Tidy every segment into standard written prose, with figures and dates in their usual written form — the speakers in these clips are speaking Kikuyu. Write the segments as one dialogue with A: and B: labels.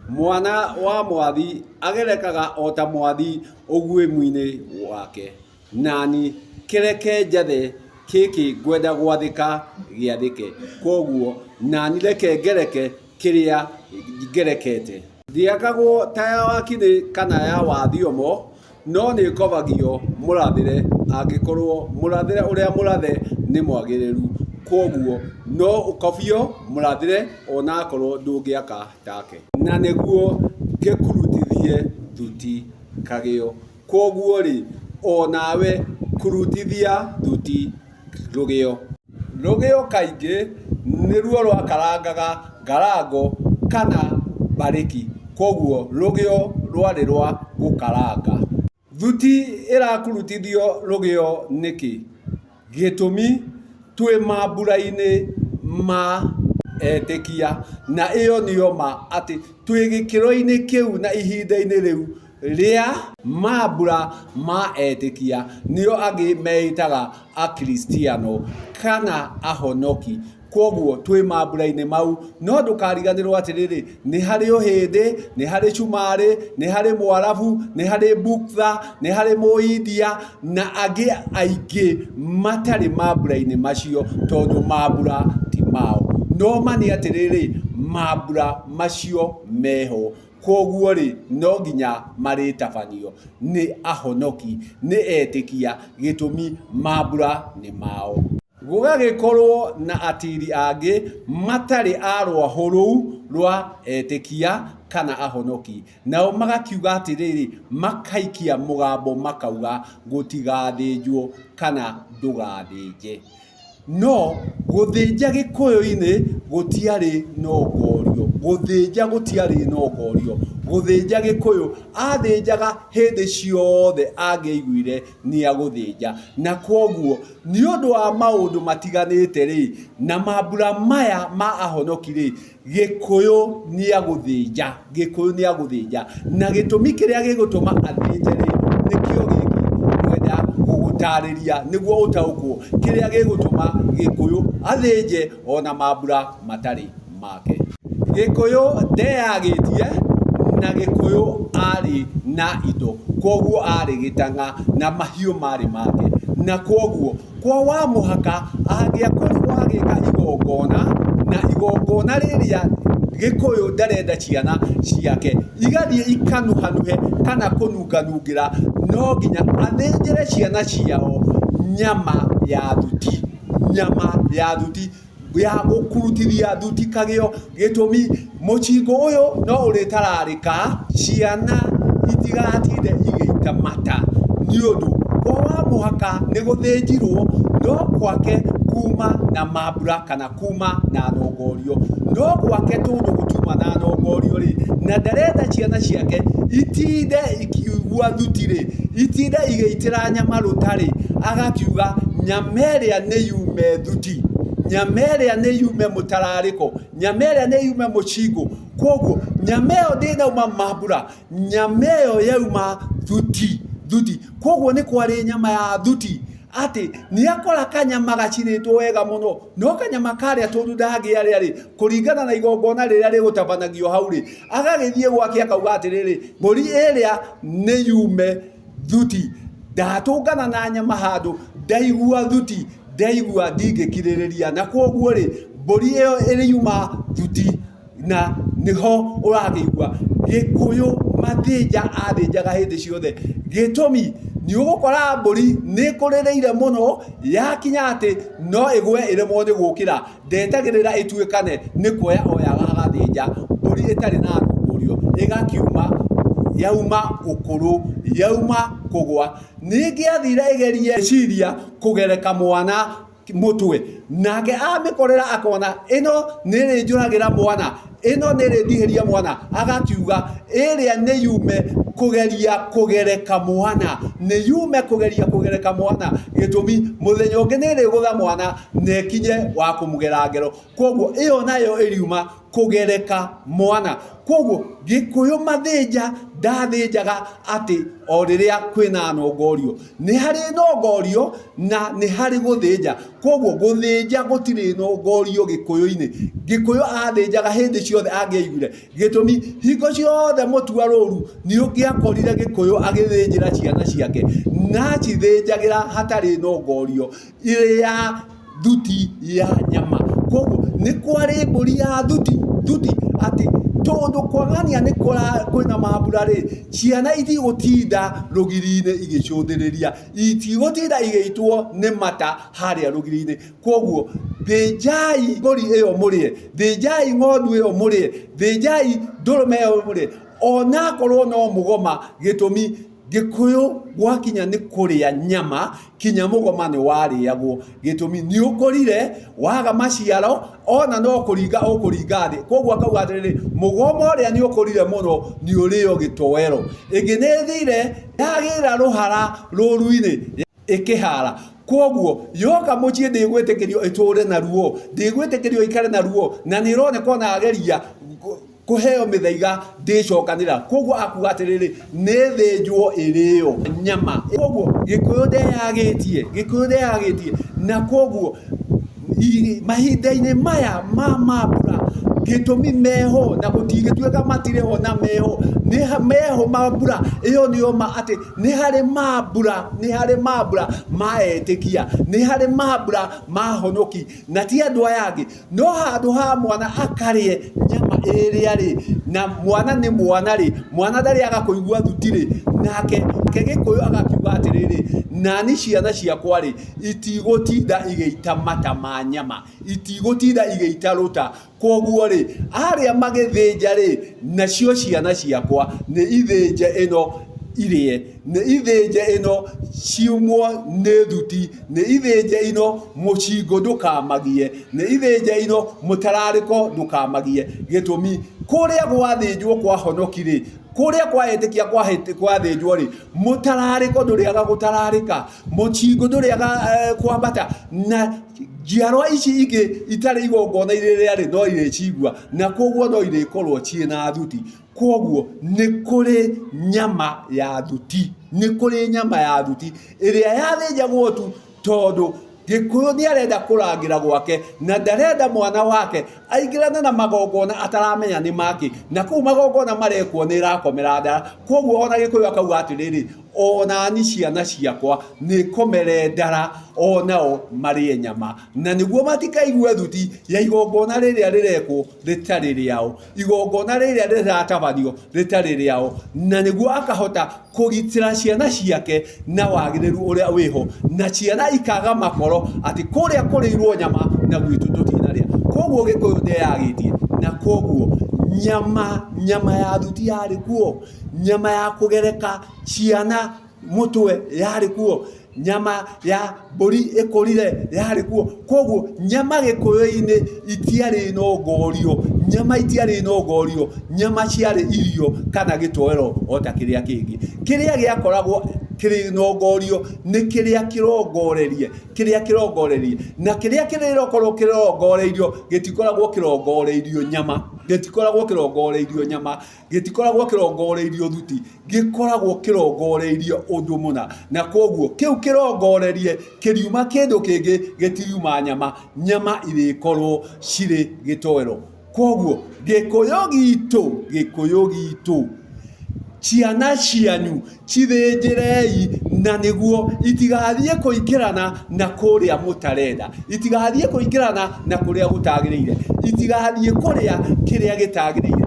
A: Mwana wa mwathi agerekaga o ta mwathi ũguĩmi-inĩ wake. Nani kĩreke njathe kĩkĩ ngwenda gwathĩka gĩathĩke. Kwoguo nani reke ngereke kĩrĩa ngerekete. Ndĩakagwo ta ya Wakĩrĩ kana ya Wathiomo no nĩĩkobagio mũrathĩre angĩkorwo mũrathĩre ũrĩa mũrathe nĩ mwagĩrĩru. Kwoguo no ũkobio mũrathĩre onakorwo ndũngĩaka take. Na nĩguo ngĩkurutithie thuti kagĩo. Kwoguo-rĩ, o nawe kurutithia thuti rũgĩo. Rũgĩo kaingĩ nĩruo rwakarangaga ngarango kana mbarĩki, kwoguo rũgĩo rwarĩ rwa gũkaranga. Thuti ĩrakurutithio rũgĩo nĩkĩ? Gĩtũmi, twĩ mambura-inĩ ma etĩkia, na ĩyo nĩyo ma atĩ twĩ gĩkĩro-inĩ kĩu na ihinda-inĩ rĩu rĩa mambura ma etĩkia, nĩo angĩ meĩtaga Akristiano kana ahonoki. Kwoguo twĩ mambura-inĩ mau, no ndũkariganĩrwo atĩrĩrĩ, nĩ harĩ ũhĩndĩ, nĩ harĩ cumarĩ, nĩ harĩ mwarabu, nĩ harĩ buktha, nĩ harĩ mũindia na angĩ aingĩ matarĩ mambura-inĩ macio tondũ mambura ti mao. No ma nĩ atĩrĩrĩ, mambura macio meho. Kwoguo-rĩ, no nginya marĩtabanio nĩ ahonoki, nĩ etĩkia, gĩtũmi mambura nĩ mao. Gũgagĩkorwo na atiiri angĩ matarĩ a rwahũ rũu rwa etĩkia kana ahonoki, nao magakiuga atĩrĩrĩ, makaikia mũgambo makauga, gũtigathĩnjwo kana ndũgathĩnje. No gũthĩnja gĩkũyũ-inĩ gũtiarĩ nongorio, gũthĩnja gũtiarĩ nongorio, gũthĩnja gĩkũyũ athĩnjaga hĩndĩ ciothe angĩaiguire nĩ agũthĩnja. Na kwoguo nĩ ũndũ wa maũndũ matiganĩte rĩ, na mambura maya ma ahonoki rĩ, Gĩkũyũ nĩ agũthĩnja, Gĩkũyũ nĩ agũthĩnja. Na gĩtũmi kĩrĩa gĩgũtũma athĩnje rĩ, nĩkĩo gĩkĩ ngwenda gũgũtarĩria nĩguo ũtaũkwo kĩrĩa gĩgũtũma Gĩkũyũ athĩnje ona mambura matarĩ make. Gĩkũyũ ndeyagĩtie na Gĩkũyũ arĩ na indo, kwoguo arĩ gĩtang'a na mahiũ marĩ make. Na kwoguo kwa wa mũhaka angĩakorirwo agĩka igongona, na igongona rĩrĩa Gĩkũyũ ndarenda ciana ciake igathiĩ ikanuhanuhe kana kũnunganungĩra, no nginya athĩnjĩre ciana ciao nyama ya thuti, nyama ya thuti. Ya gũkurutithia thuti kagĩo. Gĩtũmi, mũcingũ ũyũ no ũrĩtararĩka, ciana itigatinde igĩita mata nĩ ũndũ kwa wa mũhaka nĩ gũthĩnjirwo no gwake kuma na mambura kana kuma na nongorio. No gwake tondũ gũtiuma na nongorio rĩ, na ndarenda ciana ciake itinde ikiigua thuti rĩ, itinde igĩitĩra nyama rũtarĩ, agakiuga nyama ĩrĩa nĩ yume thuti, nyama ĩrĩa nĩ yume mũtararĩko, nyama ĩrĩa nĩ yume mũcingũ. Kwoguo nyama ĩyo ndĩnauma mambura, nyama ĩyo yauma thuti, thuti. Kwoguo nĩ kwarĩ nyama ya thuti, atĩ nĩ akora kanyama gacinĩtwo wega mũno, no kanyama karĩa tondũ ndangĩarĩa rĩ, kũringana na igongona rĩrĩa rĩgũtabanagio hau rĩ, agagĩthiĩ gwake akauga atĩrĩrĩ, mbũri ĩrĩa nĩ yume thuti, ndatũngana na nyama handũ, ndaigua thuti, ndaigua ndingĩkirĩrĩria, na kwoguo rĩ, mbũri ĩyo ĩriuma thuti, na nĩho ũrakĩigua Gĩkũyũ mathĩnja athĩnjaga hĩndĩ ciothe. Gĩtũmi, nĩ ũgũkora mbũri nĩ ĩkũrĩrĩire mũno, yakinya atĩ no ĩgwe ĩremwo nĩ gũkĩra, ndetagĩrĩra ĩtuĩkane nĩ kuoya oyaga agathĩnja mbũri ĩtarĩ na ndũngũrio, ĩgakiuma yauma ũkũrũ, yauma kũgwa. Ningĩ yathire ĩgerie gwĩciria kũgereka mwana mũtwe, nake amĩkorera akona ĩno nĩ ĩrĩnjũragĩra mwana, ĩno nĩ ĩrĩndihĩria mwana, agakiuga ĩrĩa nĩ yume kũgeria kũgereka mwana, nĩ yume kũgeria kũgereka mwana, gĩtũmi mũthenya ũngĩ nĩ ĩrĩgũtha mwana na ĩkinye wa kũmũgera ngero. Kwoguo ĩyo nayo ĩriuma Kũgereka mwana. Kwoguo Gĩkũyũ mathĩnja ndathĩnjaga atĩ o rĩrĩa kwĩna nongorio. Nĩ harĩ nongorio na nĩ harĩ gũthĩnja. Kwoguo gũthĩnja gũtirĩ nongorio Gĩkũyũ-inĩ. Gĩkũyũ athĩnjaga hĩndĩ ciothe angĩaiguire. Gĩtũmi, hingo ciothe mũtua rũru nĩ ũngĩakorire Gĩkũyũ agĩthĩnjĩra ciana ciake na acithĩnjagĩra hatarĩ nongorio ĩrĩ ya thuti ya nyama. Koguo nĩ kwarĩ mbũri ya thuti, thuti atĩ tondũ kwagania nĩ kwĩna mambura rĩ, ciana itigũtinda rũgiri-inĩ igĩcũthĩrĩria, itigũtinda igĩitwo nĩ mata harĩa rũgiri-inĩ. Koguo thĩnjai mbũri ĩyo mũrĩe, thĩnjai ng'ondu ĩyo mũrĩe, thĩnjai ndũrũme ĩyo mũrĩe, onakorwo no mũgoma, gĩtũmi Gĩkũyũ gwakinya nĩ kũrĩa nyama, kinya mũgoma nĩ warĩagwo. Gĩtũmi nĩ ũkũrire, waga maciaro, ona no kũringa ũkũringa thĩ. Koguo akauga atĩrĩrĩ, mũgoma ũrĩa nĩ ũkũrire mũno nĩ ũrĩo gĩtoero. Ĩngĩ nĩ ĩthire yagĩra rũhara rũru-inĩ ĩkĩhara. Koguo yoka mũciĩ ndĩgwĩtĩkĩrio ĩtũre na ruo, ndĩgwĩtĩkĩrio ĩikare na ruo, na nĩ ĩroneka ona ageria kũheo mĩthaiga ndĩcokanĩra. Koguo akuga atĩrĩrĩ, nĩ thĩnjwo ĩrĩo nyama. Koguo Gĩkũyũ ndeyagĩtie, Gĩkũyũ ndeyagĩtie, na koguo mahinda-inĩ maya ma mambura gĩtũmi meho na gũtingĩtuĩka matirĩ ho na meho, nĩ meho mambura ĩyo nĩyo ma atĩ nĩ harĩ mambura, nĩ harĩ mambura ma etĩkia, nĩ harĩ mambura ma ahonoki na ti andũ aya angĩ. No handũ ha mwana akarĩe nyama ĩrĩa rĩ, na mwana nĩ mwana rĩ, mwana ndarĩaga kũigua thuti rĩ, nake Gĩkũyũ agakiuga atĩrĩrĩ, nani ciana ciakwa rĩ, itigũtinda igĩita mata ma nyama, itigũtinda igĩita rũta, koguo rĩ, arĩa magĩthĩnja rĩ, nacio ciana ciakwa nĩ ithĩnje ĩno irĩe. Nĩ ithĩnje ĩno ciumwo nĩ thuti, nĩ ithĩnje ino mũcingũ ndũkamagie, nĩ ithĩnje ino mũtararĩko ndũkamagie. Gĩtũmi, kũrĩa gwathĩnjwo kwa honoki rĩ, kũrĩa kwa etĩkia gwathĩnjwo rĩ, mũtararĩko ndũrĩaga gũtararĩka, mũcingũ ndũrĩaga kwambata, na njiarwa ici ingĩ itarĩ igongona-inĩ rĩrĩa rĩ, no irĩcigua, na koguo no irĩkorwo ciĩna thuti. Kwoguo nĩ kũrĩ nyama ya thuti, nĩ kũrĩ nyama ya thuti ĩrĩa yathĩnjagwo tu tondũ Gĩkũyũ nĩ arenda kũrangĩra gwake na ndarenda mwana wake aingĩrane na magongona ataramenya nĩ makĩ, na kũu magongona marekwo nĩ ĩrakomera ndara. Kwoguo ona Gĩkũyũ akauga atĩrĩrĩ, onani ciana ciakwa nĩ komere ndara onao marĩe nyama, na nĩguo matikaigue thuti ya igongona rĩrĩa rĩrekwo rĩtarĩ rĩao. Igongona rĩrĩa rĩratabanio rĩtarĩ rĩao, na nĩguo akahota kũgitĩra ciana ciake na wagĩrĩru ũrĩa wĩho, na ciana ikaga makoro atĩ kũrĩa kũrĩirwo nyama na gwitũ tũtinarĩa. Koguo Gĩkũyũ ndeyagĩtie, na koguo nyama, nyama ya thuti yarĩ kuo, nyama ya kũgereka ciana mũtwe yarĩ kuo, nyama ya mbũri ĩkũrire yarĩ kuo. Koguo nyama gĩkũyũ-inĩ itiarĩ nongorio, nyama itiarĩ nongorio, nyama ciarĩ irio kana gĩtoero o ta kĩrĩa kĩngĩ. Kĩrĩa gĩakoragwo kĩrĩ nongorio nĩ kĩrĩa kĩrongorerie, kĩrĩa kĩrongorerie, na kĩrĩa kĩrĩkorwo kĩrongoreirio gĩtikoragwo kĩrongoreirio nyama, gĩtikoragwo kĩrongoreirio nyama, gĩtikoragwo kĩrongoreirio thuti, gĩkoragwo kĩrongoreirie ũndũ mũna, na koguo kĩu kĩrongorerie kĩriuma kĩndũ kĩngĩ, gĩtiriuma nyama, nyama irĩkorwo cirĩ gĩtoero. Koguo Gĩkũyũ gitũ, Gĩkũyũ gitũ, ciana cianyu cithĩnjĩrei na nĩguo itigathiĩ kũingĩrana na kũrĩa mũtarenda, itigathiĩ kũingĩrana na kũrĩa gũtagĩrĩire, itigathiĩ kũrĩa kĩrĩa gĩtagĩrĩire.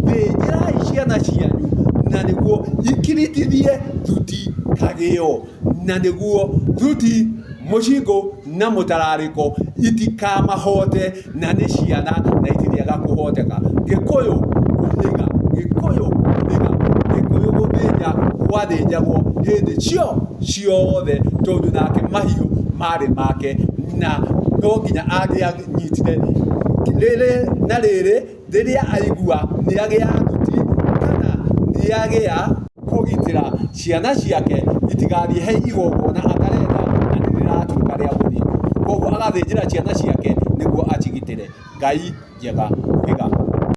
A: Thĩnjĩrai ciana cianyu na nĩguo ikiritithie thuti kagĩo, na nĩguo thuti, mũcingũ na mũtararĩko itikamahote, na nĩ ciana na itirĩaga kũhoteka. Gĩkũyũ kũhĩga, Gĩkũyũ kũhĩga, Gĩkũyũ gũthĩnja gwathĩnjagwo hĩndĩ ciothe tondũ nake mahiũ marĩ make na no nginya angĩanyitire rĩrĩ na rĩrĩ, rĩrĩa aigua nĩ agĩa thuti kana nĩ agĩa kũgitĩra ciana ciake itigathiĩ he igongona atarenda na nĩ rĩratuĩka rĩa gũthĩnjwo. Koguo agathĩnjĩra ciana ciake nĩguo acigitĩre. Ngai njega. Ũhĩga.